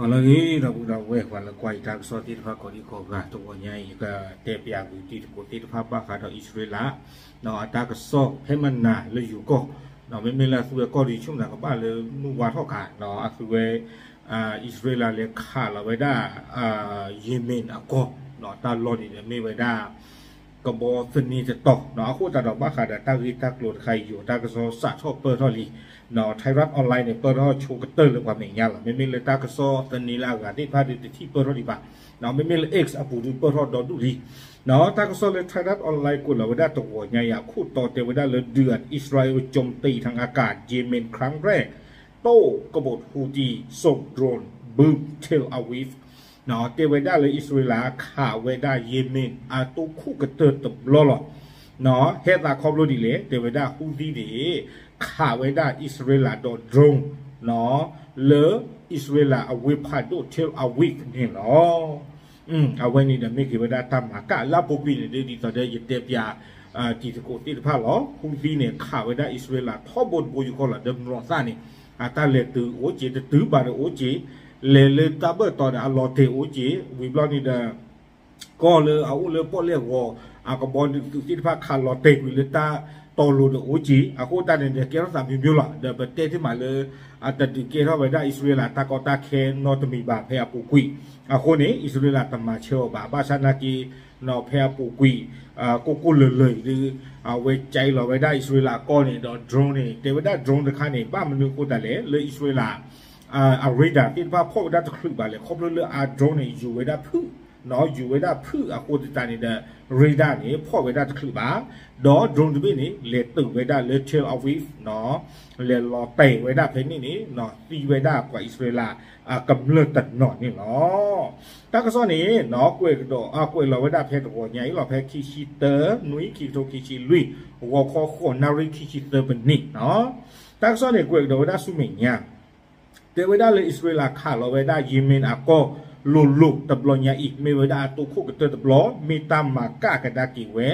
ပှၤလၢအဂ့ၤ ဒီပုၢ်ဒီဝဲၢ် ပှၤလၢကွၢ်ယတၢ်ကစီၣ်သ့ၣ်တဖၣ်ကိးဒံကိးဂၤ တဂီၤညါအံၤ ယကတဲပၠးကွံာ်တံၤသကိးသ့ၣ်တဖၣ်ဘၣ်ဃးဒီးအံၣ်စရ့လး အတၢ်ကစီၣ်ဖဲမနၤလၢယိၤကီၢ်, မ့မ့ၢ်လၢအသုဝဲကီၢ်ဒီးဆိကမိၣ်သးကဘၣ်လၢမုၢ်ဝါထီၣ်ခါ အသုဝဲ အံၣ်စရ့လးလဲၤခးလီၤဝဲဒၣ် ယ့မ့ၣ်အကီၢ်, တၢ်လီၢ်န့ၣ်ဒီးမ့ၢ်ဝဲဒၣ် ကဘီသန့တတီၤ, အဃိသတးဒီးဘၣ်ဃးဒီးတၢ်ဂ့ၢ်တၢ်ကျိၤတခါအံၤ ယိၤတၢ်ကစီၣ်စးထီၣ်ပၢၢ်ထီၣ်လံ, Thairath Online န့ၣ် ပၢၢ်ထီၣ်ဆိကတၢၢ်လၢပှၤမဲာ်ညါလီၤ. မ့မ့ၢ်လၢတၢ်ကစီၣ်သန့လၢအဂၤသ့ၣ်တဖၣ်ဒီးတထံၣ်ပၢၢ်ထီၣ်ဒံးဘၣ်, မ့မ့ၢ်လၢ X အပူၤဒီးပၢၢ်ထီၣ်ဒီဒူၣ်လံ. တၢ်ကစီၣ်လၢ Thairath Online ကွဲးလီၤဝဲဒၣ်တဂီၤညါအံၤ အခိၣ်တီတဲဝဲဒၣ်လၢ ဒုး အံၣ်စရ့လး โจมตีทางอากาศเยเมนครั้งแรก โต้กบฏฮูตีส่งโดรนบึ้ม Tel Aviv တဲဝဲဒၣ်လၢအံၣ်စရ့လးခးဝဲဒၣ် ယ့မ့ၣ် အတိခိၣ်ကတၢၢ်တဘျီလီၤ. ဟဲသးခီဖျိဒ်လဲၣ်, တဲဝဲဒၣ် ဟူသံန့ၣ် ခးဝဲဒၣ်အံၣ်စရ့လးဒီး drone လၢအံၣ်စရ့လးအဝ့ၢ်ဖးဒိၣ် Tel Aviv န့ၣ်လီၤ. အဝဲန့ၣ်ဒီးမ့ၢ်က့ၤဝဲဒၣ်တၢ်မၤကၣ်လၢအပူၤကွံာ်န့ၣ် ဒ်သိးဒီးယတဲပၠး တံၤသကိးသ့ၣ်တဖၣ်လီၤ. ဟူသံန့ၣ် ခးဝဲဒၣ်အံၣ်စရ့လးထီဘိတဘိယူၢ်ဃီလီၤ. ဒီးမၤသၣ်န့ၣ် အတၢ်လဲၤတုၤအိၣ်က့ၤ တတုၤဘၣ်ဒီးအိၣ်က့ၤ, လဲၤလၢတၢ်ဘၢၣ်တီၤဒီးအလီၤတဲာ်အိၣ်က့ၤ, ဝံၤဘျီန့ၣ်ဒီး ကီၢ်လၢအအိၣ်လၢပီၣ်လဲၣ်ဂီၤ အကဘီဒုးသုးသ့ၣ်တဖၣ်ခးလီၤတဲာ်ကွံာ်လၢတၢ်တီလိၤဒီးအိၣ်က့ၤ, အဃိသတးန့ၣ်ဒီးကဲထီၣ်သးမျိုးမျိုးလီၤ. ဒီးပတဲတ့ၢ်မးလၢ အတဒုးကဲထီၣ်ဝဲဒၣ်အံၣ်စရ့လးတၢ်ကီတၢ်ခဲနီတမံၤဘၣ်ဖဲအပူၤကွံာ်, အဃိန့ၣ် အံၣ်စရ့လးတမၤဆၢအီၤဘၣ်. ဘၣ်ဆၣ်နာ်က့ ဖဲအပူၤကွံာ် ကိၢ်ကိၢ်လၢၤလၢၤအံၤဒီး အဝဲကဲလီၤဝဲဒၣ်အံၣ်စရ့လးအကီၢ်န့ၣ်ဒီး drone န့ၣ် တဲဝဲဒၣ် drone တခါန့ၣ် ဘၣ်မနုၤအဃိသတးလဲၣ် လၢအံၣ်စရ့လး အ radar သ့ၣ်တဖၣ်ဖီၣ်ဝဲဒၣ်တချုးဘၣ်လဲၣ်, ခီဖျိလၢအ drone န့ၣ် ယူၤဝဲဒၣ်ဖုၣ်, ယူၤဝဲဒၣ်ဖုၣ်အဃိသတးန့ၣ်ဒီး radar န့ၣ် ဖီၣ်ဝဲဒၣ်တချုးဘၣ်, ဒီး drone တဘ့ၣ်န့ၣ် လဲၤတုၤဝဲဒၣ်လၢ Tel Aviv လဲၤလီၤတဲာ်ဝဲဒၣ်ဖဲန့ၣ်န့ၣ် သံဝဲဒၣ်ပှၤအံၣ်စရ့လးအကမျၢၢ်တနီၤန့ၣ်လီၤ. တၢ်ကစီၣ်န့ၣ် ကွဲးဒီး ကွဲးလီၤဝဲဒၣ်ဖဲတဂီၤညါအံၤလီၤ, ဖဲခံဆံတၢ နွံ ခံကထိခံဆံလွံၢ် ဂီၤခီဃိးနၣ်ရံၣ်ခံဆံသၢပနံး, တၢ်ကစီၣ်န့ၣ် ကွဲးကဒီးဝဲဒၣ်ဆူမဲာ်ညါ တဲဝဲဒၣ်လၢအံၣ်စရ့လးခးလီၤဝဲဒၣ် ယ့မ့ၣ်အကီၢ်လိၤလိၤတဘျီညါအံၤ မ့ၢ်ဝဲဒၣ်အတိခိၣ်ကတၢၢ်တဘျီ, မ့ၢ်တၢ်မၤကၣ်ကဒါက့ၤဝဲ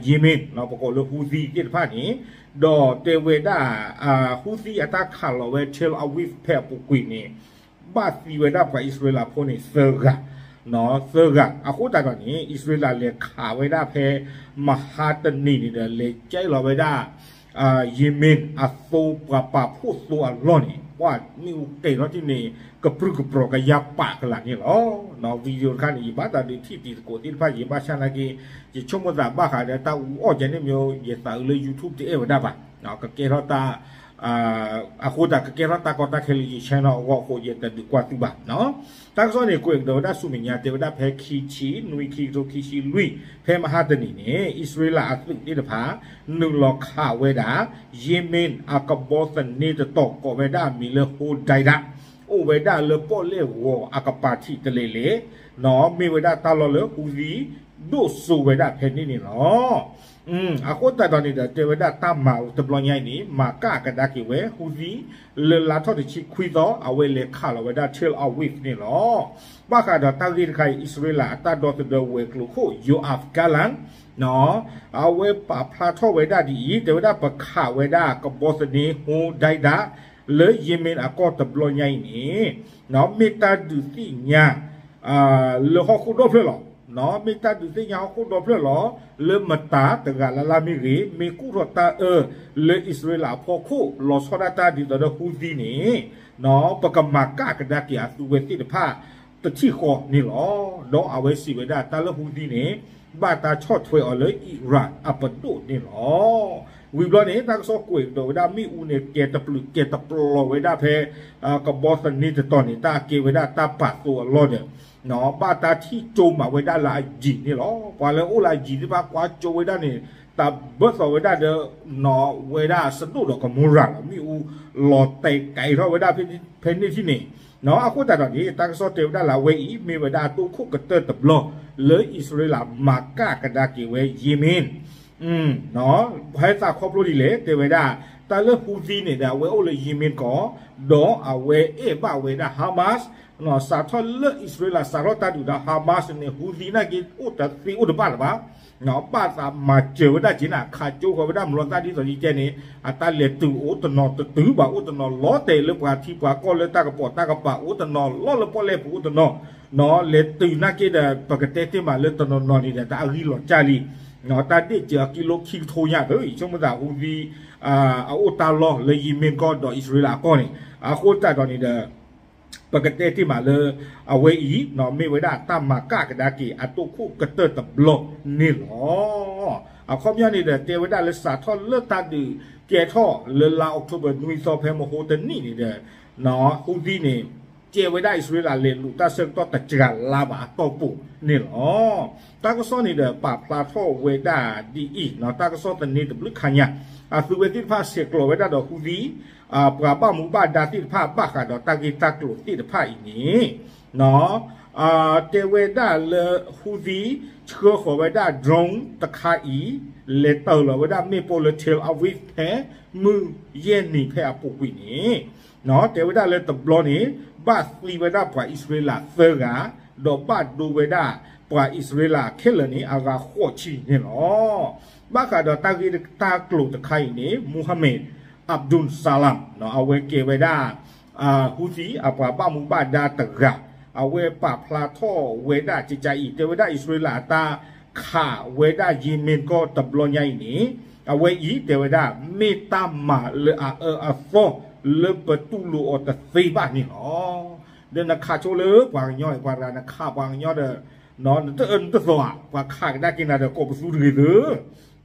ယ့မ့ၣ် ပကိးလၢ ဟူသံ သ့ၣ်တဖၣ်န့ၣ်, ဒီးတဲဝဲဒၣ် ဟူသံ အတၢ်ခးလီၤဝဲ Tel Aviv ဖဲအပူၤကွံာ်န့ၣ် ဘၣ်သံဝဲဒၣ်ပှၤအံၣ်စရ့လးဖိန့ၣ် သၢဂၤ, သၢဂၤ, အဃိသတးဒီးန့ၣ် အံၣ်စရ့လးလဲၤခးဝဲဒၣ်ဖဲ မဟါတနံၤန့ၣ်ဒီး လဲၤကဲလီၤဝဲဒၣ် ယ့မ့ၣ်အသိပှၤပာ်ဖှိၣ်သိအလီၢ်န့ၣ် ပှၤမ့ၣ်အူကဲထီၣ်ထံၣ်န့ၣ် ကပြုၢ်ကပြီၤကယၤပာ်ကလာ်န့ၣ်လီၤ. video တခါန့ၣ် ယဘၣ်သးဒုးထံၣ်တံၤသကိးသ့ၣ်တဖၣ် ယဘၣ်ဆၣ်နာ်က့ ယဆိကမိၣ်သးဘၣ်ဃးဒီးတၢ်အူအီၣ်ကဲန့ၣ်မ့ၢ် ယသးအုးလၢ YouTube တအဲၣ်ဝဲဒၣ်ဘၣ်, ကကဲထီၣ်တၢ် အဃိသတး ကကဲထီၣ်တၢ်ကီတၢ်ခဲလၢယ channel အဂီၢ်အဃိ ယတဒုးကွၢ်သုဘၣ်. တၢ်ကစီၣ်န့ၣ် ကွဲးကဒီးဝဲဒၣ်ဆူမဲာ်ညါ တဲဝဲဒၣ်ဖဲခံဆံနွံ ခံကထိခံဆံလွံၢ် ဖဲမဟါတနံၤန့ၣ် အံၣ်စရ့လးအသုးသ့ၣ်တဖၣ် နုာ်လီၤခးဝဲဒၣ် ယ့မ့ၣ်အကဘီသန့တတီၤ ကိးဝဲဒၣ်အမံၤလၢ Hodeidah အိၣ်ဝဲဒၣ်လၢပီၣ်လဲၣ်ဂီၤအကပၤထံးတလဲၤလဲၤ, မ့ၢ်ဝဲဒၣ်တၢ်လီၢ်လၢဟူသံ ဒိၣ်စိဝဲဒၣ်ဖဲန့ၣ်န့ၣ်လီၤ. အဃိသတးဒီးန့ၣ်ဒီး တဲဝဲဒၣ်တၢ်မၤတဘျီညါအံၤန့ၣ် မၤကၣ်ကဒါက့ၤဝဲ ဟူသံ လၢလါထီၣ်တဆံခွံသီ အဝဲလဲၤခးလီၤဝဲဒၣ် Tel Aviv န့ၣ်လီၤ. ဘၣ်ဃးဒီးတၢ်ဂ့ၢ်တခါအံၤ အံၣ်စရ့လးအတၢ်ဒီသဒၢဝဲၤကျိၤခိၣ် Yoav Gallant အဝဲပာ်ဖျါထီၣ်ဝဲဒၣ်ဒ်အံၤ, တဲဝဲဒၣ်ပခးဝဲဒၣ်ကဘီသန့ Hodeidah လၢယ့မ့ၣ်အကီၢ်တဘျီညါအံၤန့ၣ် မ့ၢ်တၢ်ဒုးသ့ၣ်ညါ လၢဟီၣ်ခိၣ်ဒီဖျၢၣ်လီၤ. မ့ၢ်တၢ်ဒုးသ့ၣ်ညါဟီၣ်ခိၣ်ဒီဖျၢၣ်လီၤ. လၢမတၤတဂၤလၢ်လၢ်မ့ၢ်ဂ့ၤ, မ့ၢ်ကူၣ်ထီၣ်တၢ်အၢ လၢအံၣ်စရ့လးအဖီခိၣ် လီၤဆီဒၣ်တၢ်ဒ်သိးဒီးဟူသံန့ၣ် ပကမၤကၣ်ကဒါက့ၤအသုဝဲသ့ၣ်တဖၣ် တထံၣ်ဃီန့ၣ်လီၤ. ဒီးအဝဲစံးဝဲဒၣ်တၢ်လၢဟူသံန့ၣ် ဘၣ်တၢ်ဆီၣ်ထွဲအီၤလၢ Iran အပဒိၣ်န့ၣ်လီၤ. ဝံၤဘျီန့ၣ် တၢ်ကစီၣ်ကွဲးကဒီးဝဲဒၣ်မ့ၣ်အူန့ၣ် ကဲတပျုာ်ကဲတပျီၤဝဲဒၣ်ဖဲ ကဘီသန့တတီၤန့ၣ် တၢ်ကဲဝဲဒၣ်တၢ်ပာ်သိအလီၢ်ဒီး ဘၣ်တၢ်ထံၣ်ကၠိမးဝဲဒၣ်လၢအယံၤန့ၣ်လီၤ. ပှၤလၢအိၣ်လၢအယံၤသ့ၣ်တဖၣ်ကွၢ်ကၠိဝဲဒၣ်န့ၣ် တၢ်ဘၢသီဝဲဒၣ်ဒီး ဝဲဒၣ်စဒိၣ်ဒီးကမိရၤလီၤ. မ့ၣ်အူလီၤတဲာ်ကဲထီၣ်ဝဲဒၣ်ဖဲန့ၣ်ထံၣ်န့ၣ် အဃိသတးဒီးန့ၣ် တၢ်ကစီၣ်တဲဝဲဒၣ်လၢအဝဲအံၤ မ့ၢ်ဝဲဒၣ်အတိခိၣ်ကတၢၢ်တဘျီ လၢအံၣ်စရ့လးမၤကၣ်ကဒါက့ၤဝဲ ယ့မ့ၣ် ဖဲသးခီဖျိဒ်လဲၣ် တဲဝဲဒၣ် တၢ်လၢဟူသံန့ၣ်ဒီး အဝဲအိၣ်လၢယ့မ့ၣ်ကီၢ် ဒီးအဝဲအဲၣ်ဘၣ်ဝဲဒၣ် Hamas စးထီၣ်လၢအံၣ်စရ့လးစးထီၣ်တၢ်ဒုးဒီး Hamas န့ၣ် Houthi နာ်က့ အိၣ်တသ့အိၣ်တဘၣ်လၢၤဘၣ်, ဘၣ်သးမၤစၢၤဝဲဒၣ်က့ၤန့ၣ် ခးကၠိဃီၤဝဲဒၣ် မလီၤသၣ်ဒ်သိးယတဲန့ၣ် အတၢ်လဲၤတုၤအိၣ်တနီၤတတုၤဘၣ် အိၣ်တနီၤလီၤတဲာ်လၢပှၤထံပှၤကီၢ်လၢတၢ်ကပိာ်တၢ်ကပၤ အိၣ်တနီၤလီၤလၢပီၣ်လဲၣ်ပူၤ အိၣ်တနီၤ နီၤ လဲၤတုၤနာ်က့ဒီး ပကတဲတ့ၢ်မးလၢတနီၤနီၤန့ၣ်ဒီး တၢ်အဂံၢ်လီၤကၢ်လံ, တၢ်ဒ့ၣ်စၢၤအကံလိခံကထိညါဒီး ယဆိကမိၣ်သး Houthi အအိၣ်တၢ်လီၢ်လၢ Yemen ကီၢ်ဒီးအံၣ်စရ့လးအကီၢ်န့ၣ် အဃိသတးဒီးန့ၣ်ဒီး ပကတဲတ့ၢ်မးလၢ အဝဲအံၤ မ့ၢ်ဝဲဒၣ်တၢ်မၤကၣ်ကဒါက့ၤအတိၢ်ခိၣ်ကတၢၢ်တဘျီန့ၣ်လီၤ. အခီပညီန့ၣ်ဒီး တဲဝဲဒၣ်လၢစးထီၣ်လၢတၢ်ဒုးကဲထီၣ်လၢလါ October နွံသီဖဲမဟိတနံၣ်န့ၣ်ဒီး Houthi န့ၣ် ကဲဝဲဒၣ်အံၣ်စရ့လးလဲၤလူၤတၢ်ဆၢကတီၢ်တစှၤလါဘၣ်အတီၢ်ပူၤန့ၣ်လီၤ. တၢ်ကစီၣ်န့ၣ်ဒီး ပာ်ဖျါထီၣ်ဝဲဒၣ်ဒ်အံၤ တၢ်ကစီၣ်သန့တဘျုးခါညါ အသုဝဲသ့ၣ်တဖၣ်ဆဲးကျိးဝဲဒၣ်ဒီး Houthi ပှၤဘၣ်မူဘၣ်ဒါသ့ၣ်တဖၣ်ဘၣ်ဃးဒီးတၢ်ဂ့ၢ်တၢ်ကျိၤသ့ၣ်တဖၣ်အံၤန့ၣ် တဲဝဲဒၣ်လၢ Houthi ဆှၢဃီၤဝဲဒၣ် drone တခါအံၤ လဲၤတၢၤလီၤဝဲဒၣ်မ့ၣ်ပိၢ်လၢ Tel Aviv ဖဲမုၢ်ယဲၢ်နံၤဖဲအပူၤကွံာ်န့ၣ် တဲဝဲဒၣ်လၢတဘျီန့ၣ် ဘၣ်သံဝဲဒၣ်ပှၤအံၣ်စရ့လးသၢဂၤ ဒီးဘၣ်ဒိဝဲဒၣ်ပှၤအံၣ်စရ့လးခဲလၢာ်န့ၣ် အဂၤဃိးဆံန့ၣ်လီၤ. ဘၣ်ဃးဒီးတၢ်ဂ့ၢ်တၢ်ကျိၤတခါအံၤန့ၣ် Mohammed Abdul Salam အဝဲကဲဝဲဒၣ် Houthi အပှၤဘၣ်မူဘၣ်ဒါတဂၤ အဝဲပာ်ဖျါထီၣ်ဝဲဒၣ်ကကါအံၤ တဲဝဲဒၣ်အံၣ်စရ့လးအတၢ်ခးဝဲဒၣ် Yemen ကီၢ်တဘျီညါအံၤန့ၣ် အဝဲအံၤတဲဝဲဒၣ် မ့ၢ်တၢ်မၤလၢအအၢအသီလၢပတူၢ်လိာ်အီၤတသ့ဘၣ်န့ၣ်လီၤ. ဒီးနခးဆိလၢပှၤကညီ ပှၤတဂၤနခးပှၤကညီဒီး နတအၢနတသီဧါ ပှၤခးကဒါက့ၤနၤဒီးကိးပသူတဂ့ၤ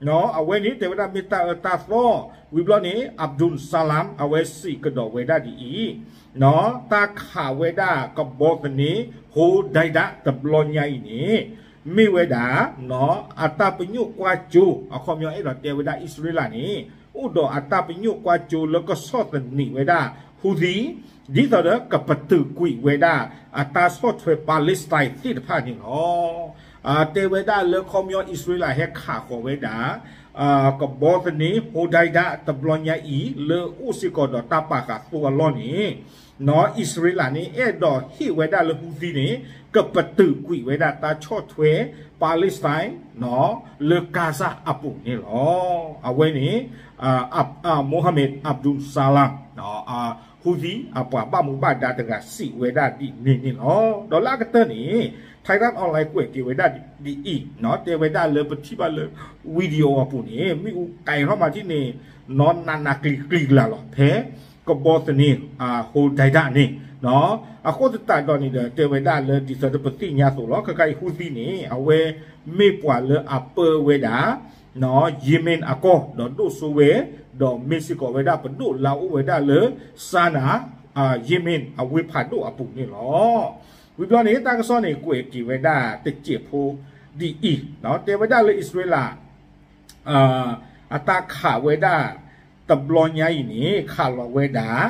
သၢ အဝဲန့ၣ်တဲဝဲဒၣ်မ့ၢ်တၢ်အၢတၢ်သီ ဝံၤဘျီန့ၣ် Abdul Salam အဝဲစံးကဒီးဝဲဒၣ်ဒ်အံၤ တၢ်ခးဝဲဒၣ်ကဘီသန့ Hodeidah တဘျီညါအံၤန့ၣ် မ့ၢ်ဝဲဒၣ် အတၢ်ပညိၣ်ကွၢ်စိ အခီပညီအဲၣ်ဒိးတဲဝဲဒၣ်အံၣ်စရ့လးန့ၣ် အိၣ်ဒီးအတၢ်ပညိၣ်ကွၢ်စိလၢကဆီၣ်သနံးဝဲဒၣ် Houthi ဒ်သိးဒီးကပတုာ်ကွံာ်ဝဲဒၣ် အတၢ်ဆီၣ်ထွဲ Palestine သ့ၣ်တဖၣ်န့ၣ်လီၤ. တဲဝဲဒၣ်လၢခီပညီအံၣ်စရ့လးဟဲခးဃီၤဝဲဒၣ် ကဘီသန့ Hodeidah တဘျီညါအံၤ လၢအိၣ်စ့ၢ်ကီးဒီးတၢ်ပာ်ဃာ်သိအလီၢ်န့ၣ် အံၣ်စရ့လးန့ၣ် အဲၣ်ဒိးဟ့ၣ်ဝဲဒၣ်လၢ Houthi န့ၣ် ကပတုာ်ကွံာ်ဝဲဒၣ်တၢ်ဆီၣ်ထွဲ Palestine လၢ Gaza အပူၤန့ၣ်လီၤ. အဝဲန့ၣ် Mohammed Abdul Salam Houthi အပှၤဘၣ်မူဘၣ်ဒါတဂၤစံးဝဲဒၣ်ဒ်န့ၣ်န့ၣ်လီၤ. ဒီးလၢအကတၢၢ်န့ၣ် Thairath Online ကွဲးက့ၤဝဲဒၣ်ဒ်အံၤ တဲဝဲဒၣ်လၢပထံၣ်ဘၣ်လၢ video အပူၤန့ၣ် မ့ၣ်အူကဲထီၣ်မၤထံၣ်န့ၣ် နီၢ်နးနးကျံၤကျံၤကလာ်လီၤ ဖဲကဘီသန့ Hodeidah န့ၣ် အဃိသတးဒီးန့ၣ်ဒီး တဲဝဲဒၣ်လၢဒ်သိးဒီးပသ့ၣ်ညါအသိးလီၤ ခဲခါအံၤ Houthi န့ၣ် အဝဲမ့ၢ်ပှၤလၢအပၢဝဲဒၣ် Yemen အကီၢ် ဒီးဒိၣ်စိဝဲ ဒီးမ့ၢ်စ့ၢ်ကီးဝဲဒၣ်ပဒိၣ်လၢအအိၣ်ဝဲဒၣ်လၢ Sana'a Yemen အဝ့ၢ်ဖးဒိၣ်အပူၤန့ၣ်လီၤ. ဝံၤဘျီန့ၣ် တၢ်ကစီၣ်န့ၣ် ကွဲးက့ၤဝဲဒၣ်တစဲးဖိဒ်အံၤ တဲဝဲဒၣ်လၢအံၣ်စရ့လး အတၢ်ခးဝဲဒၣ်တဘျီညါအံၤန့ၣ် ခးလီၤဝဲဒၣ်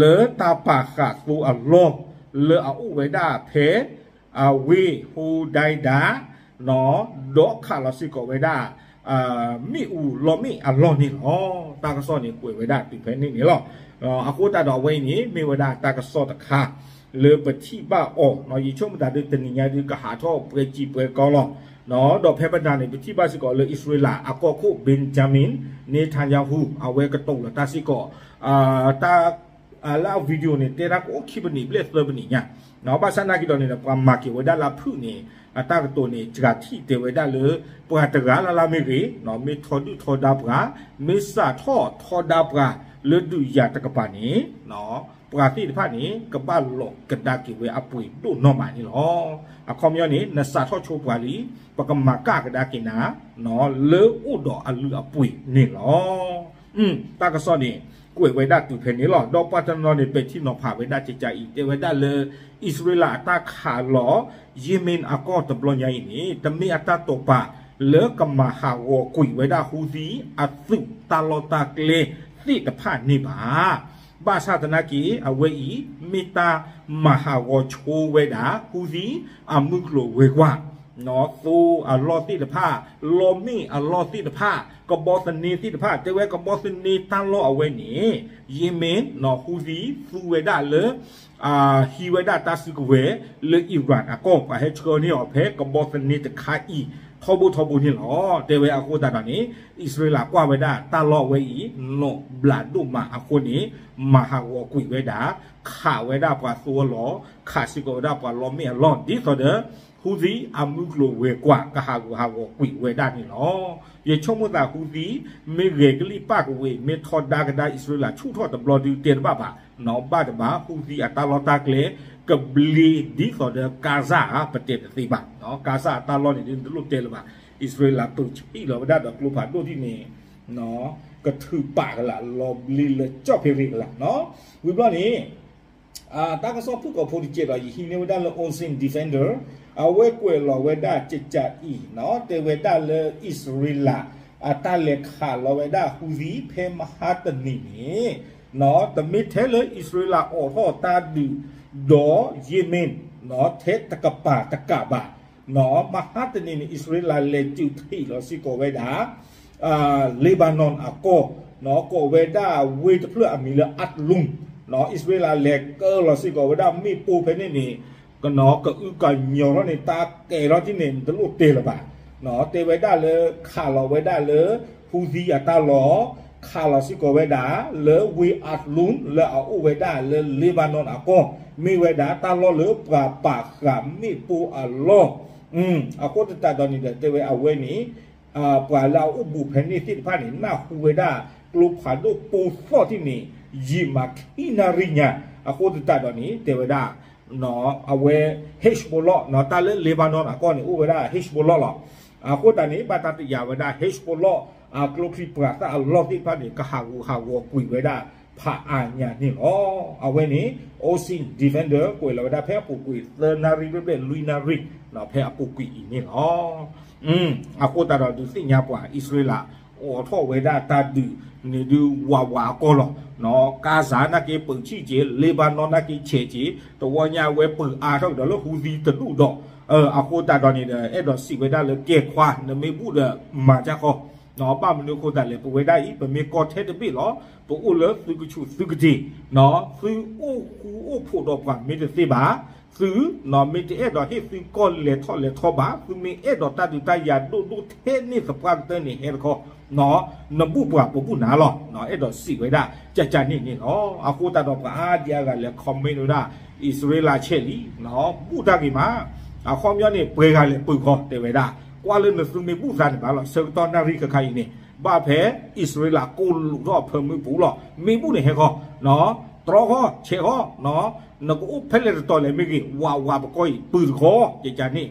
လၢတၢ်ပာ်ဃာ်သိအလီၢ် လၢအအိၣ်ဝဲဒၣ်ဖဲ အဝ့ၢ် Hodeidah ဒီးခးလီၤစ့ၢ်ကီးဝဲဒၣ် မ့ၣ်အူလီၤမ့ၣ်အလီၢ်န့ၣ်လီၤ. တၢ်ကစီၣ်န့ၣ် ကွဲးဝဲဒၣ်တုၤဖဲန့ၣ်န့ၣ်လီၤ. အဃိသတးဒီးအဝဲအံၤန့ၣ် မ့ၢ်ဝဲဒၣ်တၢ်ကစီၣ်တခါ လၢပထံၣ်ဘၣ်အီၤ ယဆိကမိၣ်သးဒီးတနံၤညါဒုးကဟးထီၣ်ပှဲၤစံာ်ပှဲၤကီလီၤ. ဒီးဖဲပနၤန့ၣ် ပထံၣ်ဘၣ်စ့ၢ်ကီးလၢအံၣ်စရ့လးအကီၢ်ခိၣ် Benjamin Netanyahu အဝဲကတိၤလီၤတၢ်စ့ၢ်ကီး တၢ် လၢအ video န့ၣ် တဲတၢ်ကအိၣ်ခံပနံးဘျဲၣ်သၢပနံးညါ, ဘၣ်ဆၣ်နာ်က့ၤဒီးန့ၣ်ဒီး ပှၤမၤက့ၤဝဲဒၣ်လၢအဖုၣ်န့ၣ် အတၢ်ကတိၤန့ၣ် စှၤထံၣ်တဲဝဲဒၣ်လၢ ပှၤတဂၤလၢ်လၢ်မ့ၢ်ဂ့ၤ, မ့ၢ်ထီဒုၣ်ထီဒါပှၤ, မ့ၢ်စးထီၣ်ထီဒါပှၤ လၢဒုးယၤတကပၤန့ၣ် ပှၤသ့ၣ်တဖၣ်န့ၣ် ကဘၣ်လိးကဒါက့ၤဝဲအပှ့ၤဒိၣ်နီၢ်မးန့ၣ်လီၤ. အခီပညီန့ၣ် နစးထီၣ်ဆိပှၤလံ, ပကမၤကၣ်ကဒါက့ၤနၤ လၢအိၣ်ဒီးအလုၢ်အပှ့ၤန့ၣ်လီၤ. တၢ်ကစီၣ်န့ၣ် ကွဲးဝဲဒၣ်တုၤဖဲန့ၣ်လီၤ. ဒီးပှၤတနီၤန့ၣ် ပဲာ်ထံနီၤဖးဝဲဒၣ်ကကါအံၤ တဲဝဲဒၣ်လၢ အံၣ်စရ့လးအတၢ်ခးလီၤ Yemen အကီၢ်တဘျီညါအံၤန့ၣ် တမ့ၢ်အတၢ်တိာ်ပာ်လၢကမၤဟးဂီၤကွံာ်ဝဲဒၣ် Houthi အသုးတၢ်လီၢ်တၢ်ကျဲသ့ၣ်တဖၣ်န့ၣ်ဘၣ်. ဘၣ်ဆၣ်သနာ်က့ အဝဲအံၤ မ့ၢ်တၢ်မၤဟးဂီၤဆိဝဲဒၣ် Houthi အမုၢ်ကျိၤဝဲၤကွာ် သိအလီၢ်သ့ၣ်တဖၣ်, လီမ့ၣ်အလီၢ်သ့ၣ်တဖၣ်, ကဘီသန့သ့ၣ်တဖၣ်, တဲဝဲကဘီသန့တၢ်လီၢ်အဝဲန့ၣ် ယ့မ့ၣ် ဟူသံသူဝဲဒၣ်လၢ ဟံးဝဲဒၣ်တၢ်စုကဝဲၤလၢ Iran အကီၢ် ပှၤဟဲဆှၢန့ၢ်အီၤဖဲကဘီသန့တခါအံၤ ထီဘိထီဘိန့ၣ်လီၤ. တဲဝဲအဃိသတးဒီးန့ၣ် အံၣ်စရ့လးကွၢ်ဝဲဒၣ်တၢ်လီၢ်အဝဲအံၤ နီၢ်ဘျးဒိၣ်မးအဃိန့ၣ် မၤဟးဂီၤကွံာ်ဝဲဒၣ်, ခးဝဲဒၣ်ပှၤသိအလီၢ်, ခးစ့ၢ်ကီးဝဲဒၣ်ပှၤလီမ့ၣ်အလီၢ် ဒ်သိးဒီး ဟူသံအမုၢ်ကျိၤဝဲၤကွာ် ကဟးဂူာ်ဟးဂီၤကွံာ်ဝဲဒၣ်န့ၣ်လီၤ. ယဆိကမိၣ်သးဟူသံ မ့ၢ်ဂဲၤကလံၣ်ပၣ်ကဝ့ၤ မ့ၢ်ထီဒါကဒါအံၣ်စရ့လးဆူၣ်ထီၣ်တဘျီဒု တဲတဘၣ်ဘၣ်, နီၢ်ဘၣ်တဘၣ် ဟူသံအတၢ်လီၢ်တၢ်ကျဲ ကဘျ့ဒ်သိးဒီးကါစၢ်ဧါ ပတဲတသ့ဘၣ်. ကါစၢ်အတၢ်လီၢ်န့ၣ်ဒု တလိၣ်တဲလၢၤဘၣ်. အံၣ်စရ့လးပၢၢ်ဆံၣ်လီၤဝဲဒၣ်ဒီးကျိဖးဒိၣ်ဒ်န့ၣ် ကထုးပာ်ကလာ် လီၤဘျ့လၢကၠီၣ်ဖဲရ့ကလာ်နီၤ. ဝံၤဘျီန့ၣ် တၢ်ကစီၣ်ဖုၣ်ကိာ်ဖိတစဲးဒီး ယဟံးန့ၢ်ဝဲဒၣ်လၢ Ocean Defender အဝဲကွဲးလီၤဝဲဒၣ်ကကအံၤနီၤ တဲဝဲဒၣ်လၢအံၣ်စရ့လး အတၢ်လဲၤခးလီၤဝဲဒၣ်ဟူသံဖဲမဟါတနံၤန့ၣ် တမ့ၢ်ထဲလၢအံၣ်စရ့လးအိးထီၣ်တၢ်ဒုးဒီး ယ့မ့ၣ် ထဲတကပၤတကးဘၣ် မဟါတနံၤန့ၣ် အံၣ်စရ့လးလဲၤစုးထံးလီၤစ့ၢ်ကီးဝဲဒၣ် Lebanon အကီၢ် ကိးဝဲဒၣ်ဝ့ၢ်တဖျၢၣ်အမံၤလၢ Athlone အံၣ်စရ့လးလဲၤကၢလီၤစ့ၢ်ကီးဝဲဒၣ်မ့ၣ်ပိၢ်ဖဲန့ၣ်န့ၣ် ကအုကညီၤထီၣ်န့ၣ် တၢ်ကဲထီၣ်ဒ်န့ၣ် တလိၣ်တဲလၢၤဘၣ်. တဲဝဲဒၣ်လၢ ခးလီၤဝဲဒၣ်လၢ ဟူသံအတၢ်လီၢ် ခးလီၤစ့ၢ်ကီးဝဲဒၣ် လၢဝ့ၢ် Athlone လၢအအိၣ်ဝဲဒၣ်လၢ Lebanon အကီၢ် မ့ၢ်ဝဲဒၣ်တၢ်လီၢ်လၢပှၤပာ်ဃာ်မ့ၣ်ပိၢ်အလီၢ် အဃိသတးဒီးန့ၣ်ဒီး တဲဝဲအဝဲန့ၣ် ပှၤလၢအအိၣ်ဘူးဖဲန့ၣ်သ့ၣ်တဖၣ်န့ၣ် နၢ်ဟူဝဲဒၣ် ကျိဖးဒိၣ်ပိၢ်သီၣ်ထံၣ်န့ၣ် ယံာ်မးခံနၣ်ရံၣ်ညါ အဃိသတးဒီးန့ၣ် တဲဝဲဒၣ် အဝဲ Hezbollah တၢ်လၢ Lebanon အကီၢ်န့ၣ် အိၣ်ဝဲဒၣ် Hezbollah လီၤ. အဃိသတးန့ၣ် ဘၣ်တၢ်တယာ်ဝဲဒၣ် Hezbollah အကျိချံပှၤသၣ်အလီၢ်သ့ၣ်တဖၣ်န့ၣ် ကဟးဂူာ်ဟးဂီၤကွံာ်ဝဲဒၣ် ဖးအါညါန့ၣ်လီၤ. အဝဲန့ၣ် Ocean Defender ကွဲးလီၤဝဲဒၣ်ဖဲအပူၤကွံာ် သၢနၣ်ရံၣ်ဘျဲၣ်ဘျဲၣ် လွံၢ်နၣ်ရံၣ် ဖဲအပူၤကွံာ်အံၤန့ၣ်လီၤ. အဃိသတးဒီးဒုးသ့ၣ်ညါပှၤ အံၣ်စရ့လး အိးထီၣ်ဝဲဒၣ်တၢ်ဒုးန့ၣ်ဒုးဝးဝးအကီၢ်လီၤ. ကါစၢ်နာ်က့ပၢၢ်ဆံၣ်က့ၤ Lebanon နာ်က့ဆဲးက့ၤ တဝီညါအဝဲပၢၢ်အါထီၣ်ကဒီးလၢ ဟူသံတဒူၣ်ဒီး အဃိသတးဒီးန့ၣ်ဒီး အဲၣ်ဒိးစံးဝဲဒၣ်လၢကဲခွါ နမ့ၢ်ဘူၣ်ဒီးမၤကၢ်ခီ ဘၣ်မနုၤအဃိသတးလဲၣ် ပဝဲဒၣ်အံၤ ပမ့ၢ်ကီထဲတဘ့ၣ်လီၤ. ပအိၣ်လၢသုကဆူးသုကတ့ၢ် သုအိၣ်ဃူအိၣ်ဖိးဒီးပှၤမ့ၢ်တသ့ဘၣ်, သုမ့ၢ်တအဲၣ်ဒိးဟ့ၣ်သုကီၢ်လဲၤထီၣ်လဲၤထီဘၣ်, သုမ့ၢ်အဲၣ်ဒိးတၢ်ဒုးတၢ်ယၤဒိၣ်ဒိၣ်ထဲန့ၣ်သပှၢ်ကတၢၢ်န့ၣ် ဟဲတခီ နဘူၣ်ပှၤပဘူၣ်နၤလီၤ. အဲၣ်ဒိးစံးဝဲဒၣ် ကကန့ၣ်န့ၣ်လီၤ. အဃိသတးဒီးပှၤအါဒံအါဂၤလဲၤ comment ဝဲဒၣ် အံၣ်စရ့လးဆဲးလံ ဘူၣ်တၢ်ဂ့ၤမး, အခီပညီန့ၣ် ပှဲၤဂၤလဲၤပၢၤခီတဲဝဲဒၣ်, ကွၢ်လၢနသုမ့ၢ်ဘူၣ်သးန့ၣ်ဘၣ်လီၤ. ဆၢကတီၢ်နၣ်ရံၣ်ခဲခါအံၤန့ၣ် ဘၣ်ဖဲအံၣ်စရ့လးကိးလူးထီၣ်အဖၢမုၢ်ပူၤလီၤ. မ့ၢ်ဘူၣ်န့ၣ်ဟဲခီ, တြီခီ ဆဲးခီ နကအိၣ်ဖဲလဲၣ်တတီၤလဲၣ်မ့ၢ်ဂ့ၤ ဝးဝးပကီၢ်အံၤ ပၢၤတခီ ကကန့ၣ်,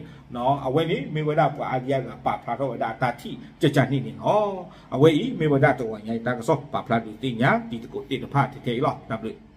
အဝဲန့ၣ်မ့ၢ်ဝဲဒၣ်ပှၤအါဒံအါဂၤပာ်ဖျါထီၣ်ဝဲဒၣ်အတၢ်ထံၣ် ကကန့ၣ်န့ၣ်လီၤ. အဝဲအံၤမ့ၢ်ဝဲဒၣ်တဂီၤညါအံၤတၢ်ကစီၣ်ပာ်ဖျါဒုးသ့ၣ်ညါ တံၤသကိးသ့ၣ်တဖၣ်ထဲအံၤလီၤ. တၢ်ဘျုး